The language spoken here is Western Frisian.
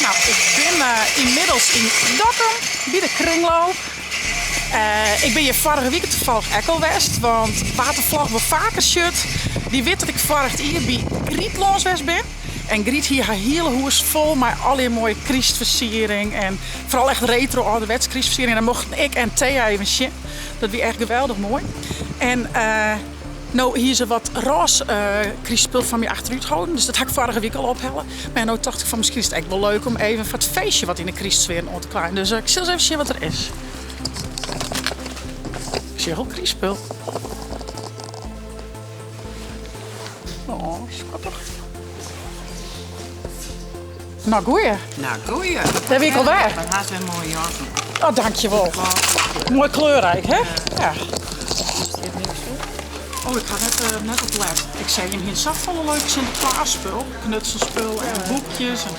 Nou, ik bin ynmiddels yn Dokkum by de kringloop. Ik bin hjir foarige wike tafallich ek al west, want wa't de vlog wol faker sjocht, dy wit dat ik foarich jier by Griet lâns west bin. En Griet hie har hiele hûs fol mei allegear moaie krystfersiering en foaral echt retro âlderwets krystfersiering. En dan mochten ik en Thea even sjen. Dat wie echt geweldich moai. En no hie se wat rôze krystspul foar my achterút holden, dus dat ha ik foarige wike al ophelle. Mar no tocht ik fan miskien is it ek wol leuk om even foar it feestje wat yn de krystsfearen oan te klaaien. Dus ik sil ris even sjen wat der is. Ik sjoch al krystspul. Oh, skattich. Nou, goeie. Nou, goeie. Dêr wie ik al wer. Wat hast wer moaie jassen. Oh, dankjewol. Moai kleurryk, hè? Ja. Stiet niks op. Oh, ik ha net, net op let. Ik seach jim hiene safolle leuk Sinterklaasspul, knutselspul en boekjes. En...